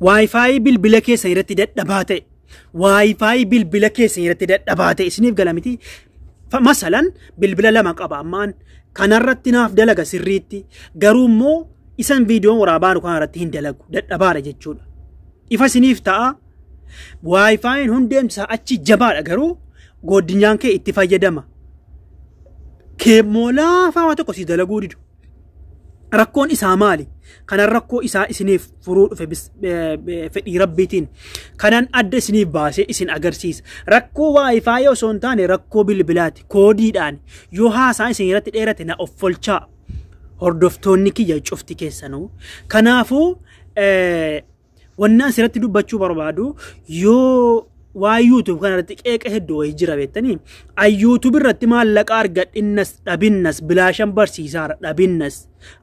Wi-Fi bilbila keessan irratti dadhabaa ta'e. Wi-Fi bilbila keessan irratti dadhabaa ta'e isiniif gala miti. Masalan bilbila lama qaba ammaan kanarratti naaf dalaga sirriitti, garuu immoo isan viidiyoon waraabaa kanarratti hin dalagu, dadhabaadha jechuudha. Ifa isiniif ta'a. Wi-Fiin hundeen isaa achi jabaadha, garuu goddinyaan kee itti fayyadama. Keemmoo laafaa waa tokko si dalaguu didu. Rakkoon isaa maali? Kanan rakkoo isaa isiniif furuu dhufe fedhii rabbiitiin. Kanan adda isiniif baasee isin agarsiisa. Rakkoo Wi-Fi osoo hin taane rakkoo bilbilaati. Koodiidhaan yoo haasaan isin irratti dheerate na offolchaa. Hordoftoonni kiyya cufti keessanuu. Kanaafuu wannaan asirratti dubbachuu barbaadu, yoo waa YouTube kanarratti qeeqa hedduu wayii jira beektanii, ay YouTube irratti maallaqa argadhinnas dhabinnas bilaashan barsiisaara, dhabinnas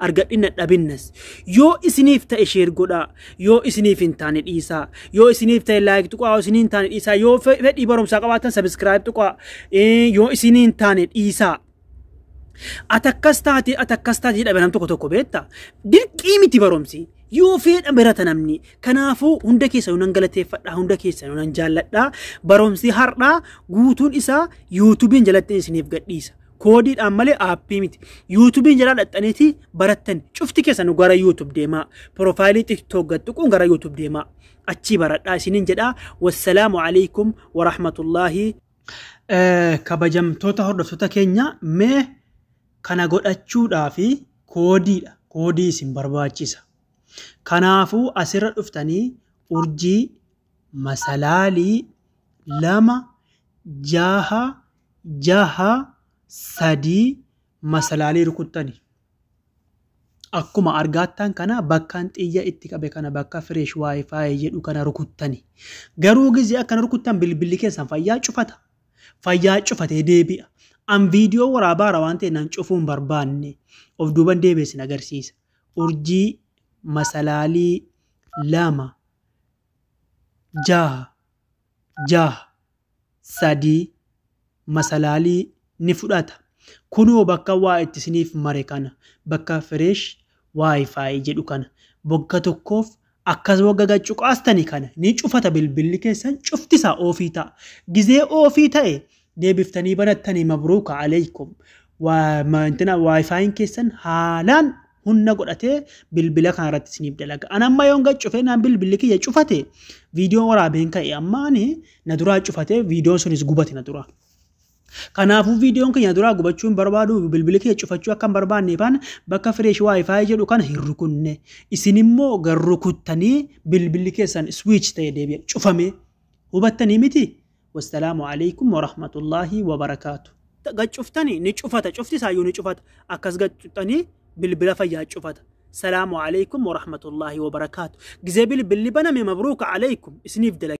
argadhinna dhabinnas, yoo isiniif ta'e share godhaa, yoo isiniif hin taane dhiisaa, yoo isiniif ta'e like tuqaa, yoo isiniif hin taane dhiisaa, yoo fedhii barumsaa qabaattan subscribe tuqaa, yoo isiniif hin taane dhiisaa. Ati akkas taate, ati akkas taate jedhame nam tokko tokko beekta. Dirqii miti barumsi. Yoo fedha birata namni. Kanaafuu hunda keessanuu nan galateeffadha. Hunda keessanuu nan jaalladha. Barumsi har'aa guutuun isaa YouTubeiin jalatti isiniif gadhiisa. Koodiidhaan malee aappii miti. YouTubeiin jalaa dhaxxaniiti barattan. Cufti keessanuu gara YouTube deemaa. Profile TikTok gadtuquun gara YouTube deemaa. Achii baradhaa isiniin jedhaa. Wassalaamu alaikum warahmatullaahi. Kabajamtoota hordoftoota keenya, mee kana godhachuudhaa fi koodiidha. Koodii isin barbaachisa. Kanaafuu asirra dhuftanii urjii masalaalii 2 6 6 3 masalaalii rukuttani. Akkuma argaattan kana bakkaan xiyya itti qabe kana, bakka "fresh Wi-Fi" jedhu kana rukuttani. Garuu gizee akkana rukuttan bilbilli keessan fayyaa cufata. Fayyaa cufatee deebi'a. An viidiyoo waraabaara waan ta'e nan cufuu hin barbaanne. Of duuban deebi'e isin agarsiisa. Urjii masalaalii 2 6 6 3 masalaalii ni fudhata. Kunoo bakka waa itti isiniif mare kana, bakka "fresh Wi-Fi" jedhu kana bokka tokkoof akkas wagga gaccuqaastani kana ni cufata, bilbilli keessan cufti isaa off ta'a. Gizee off ta'e deebiftanii banattanii, mabruuka alaykum. Wi-Fiin keessan haalaan humna godhatee bilbila kanarratti isiniif dalaga. An amma yoon gad cufee naan bilbilli kiyya cufate, viidiyoon waraabeen ka'e ammaani na duraa cufate, viidiyoon sunis gubate na duraa. Kanaafuu viidiyoon keenya duraa gubachuu hin barbaadu, bilbilli kiyya cufachuu akka hin barbaanne faan bakka "fresh Wi-Fi" jedhu kana hin rukunne. Isin immoo gar rukuttanii bilbilli keessan switch ta'e deebi'a cufame. Hubattanii miti? Wassalaamu alaikum warahmatullaahi wabarakaatu. Gad cuftanii ni cufata, cufti isaayyuu ni cufata. Akkas gad cuftanii bilbila fayyaa cufata. Salaamu alaikum warahmatullaahi wabarakaatu. Gizee bilbilli baname, mabruuka alaikum, isiniif dalaga.